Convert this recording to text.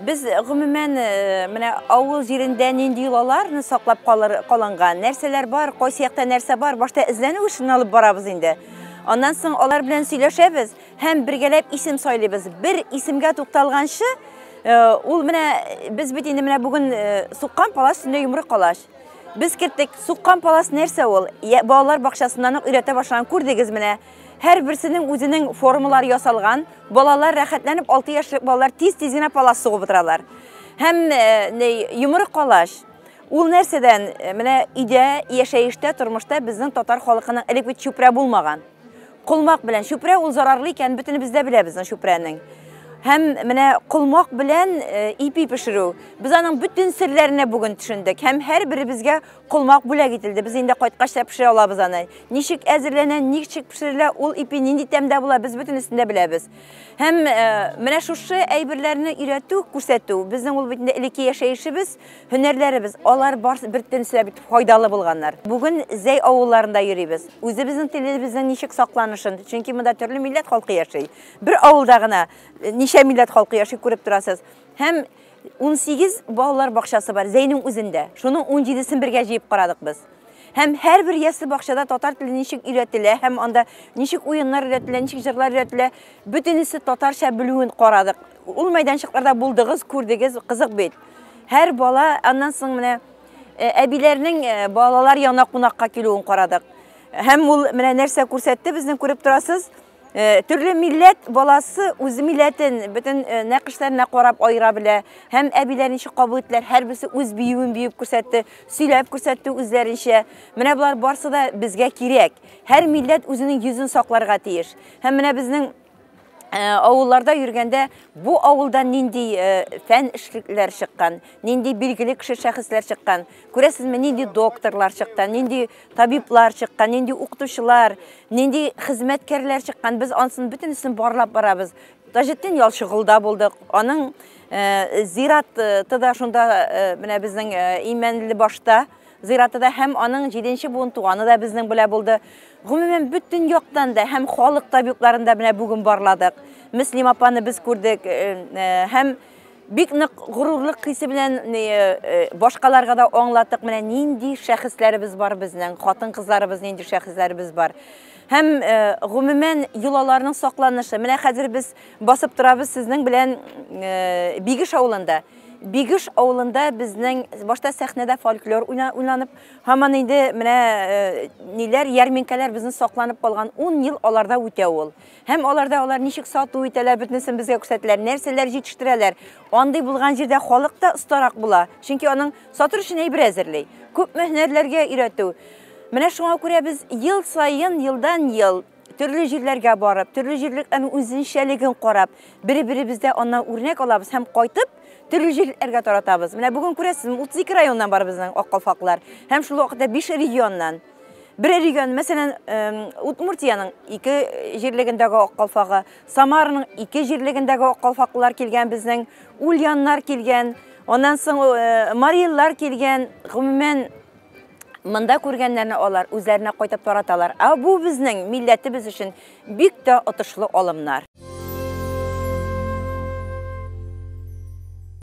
Без гомумән менә авыл җирендә нинди йолаларны саклап калынган, нәрсәләр бар, кайсы якта нәрсә бар, башта эзләнү эшен алып барабыз инде. Аннан соң алар белән сөйләшәбез һәм бергәләп исем сайлыйбыз. Бер исемгә тукталганчы, ул менә без бит инде менә бүген суккан палас өстендә йомры калач. Без керттек, суккан палас нәрсә ул? Балалар бакчасыннан ук өйрәтә башлаган, күрдегез менә. Һәрберсенең үзенең формалары ясалган. Балалар рәхәтләнеп, 6 яшьлек балалар тиз-тиз генә палас сугып утыралар. Һәм йомры калач. Ул нәрсәдән? Менә өйдә, яшәештә, тормышта безнең татар халкының элек бит чүпрә булмаган. Колмак белән чүпрә ул зарарлы икән, бөтенебез дә беләбез чүпрәнең. Һәм менә колмак белән ипи пешерү. Без аның бөтен серләренә бүген төшендек. Һәм һәрберебезгә колмак бүләк ителде. Без инде кайткач та пешерә алабыз аны. Ничек әзерләнә, ничек пешерелә, ул ипи нинди тәмдә була, без бөтенесен дә беләбез. Һәм менә шушы әйберләрне өйрәтү, күрсәтү, безнең ул бит инде элекке яшәешебез, һөнәрләребез, алар бар бөтенесе дә бит файдалы булганнар. Бүген Зәй авылларында йөрибез. Үзебезнең телебезнең ничек сакланышын, чөнки монда төрле милләт халкы яши. Бер авылда гына ничә милләт халкы яши, күреп торасыз. Һәм 18 балалар бакчасы бар Зәйнең үзендә. Шуның 17сен бергә җыеп карадык без. Һәм һәрбер ясле бакчада татар теле ничек өйрәтелә, һәм анда ничек уеннар өйрәтелә, ничек җырлар өйрәтелә, бөтенесе татарча белүен карадык. Ул мәйданчыкларда булдыгыз, күрдегез, кызык бит. Һәр бала аннан соң менә әбиләрнең балалар янына кунакка килүен карадык. Һәм ул менә нәрсә күрсәтте, безнең күреп торасыз. Төрле милләт баласы үз милләтен бөтен нәкышләренә карап аера белә. Һәм әбиләр ничек кабул иттеләр, һәрберсе үз биюен биеп күрсәтте, сөйләп күрсәтте үзләренчә. Менә болар барсы да безгә кирәк. Һәр милләт үзенең йөзен сакларга тиеш. Һәм менә безнең авылларда йөргәндә бу авылдан нинди фән эшлеклеләр чыккан, нинди билгеле кеше шәхесләр чыккан. Күрәсезме, нинди докторлар чыккан, нинди табиблар чыккан, нинди укытучылар, нинди хезмәткәрләр чыккан. Без ансын бөтенесен барлап барабыз. Таҗетдин Ялчыгулда булдык. Аның зираты да шунда менә безнең Имәнле башта зираты да һәм аның 7 буын туганы да безнең белән булды. Гомумән, бөтен яктан да һәм халык табибларын да менә бүген барладык. Мөслим апаны без күрдек һәм бик нык горурлык хисе белән башкаларга да аңлаттык, менә нинди шәхесләребез бар безнең, хатын-кызларыбыз нинди шәхесләребез бар. Һәм гомумән йолаларның сакланышы. Менә хәзер без басып торабыз сезнең белән Бигеш авылында. Бигеш авылында безнең башта сәхнәдә фольклор уйланып, һаман инде менә ниләр, ярминкәләр безнең сакланып калган 10 ел аларда үтә ул. Һәм аларда алар ничек сату итәләр, бөтенесен безгә күрсәтәләр, нәрсәләр җитештерәләр. Андый булган җирдә халык та остарак була, чөнки аның сатыр өчен әйбер әзерли. Күпме һөнәрләргә өйрәтү. Менә шуңа күрә без ел саен, елдан ел төрле җирләргә барып, төрле җирлекләрнең үзенчәлеген карап, бер-беребездә аннан үрнәк алабыз һәм кайтып төрле җирләргә таратабыз. Менә бүген күрәсез, 32 районнан бар безнең ак калфаклар һәм шул вакытта 5 регионнан. Бер регион, мәсәлән, Удмуртиянең 2 җирлегендәге ак калфагы, Самараның 2 җирлегендәге ак калфаклылар килгән безнең, Ульяннар килгән, аннан соң Мариллар килгән. Гомумән, монда күргәннәрне алар үзләренә кайтып тараталар. Ә бу безнең милләтебез өчен бик тә отышлы алымнар.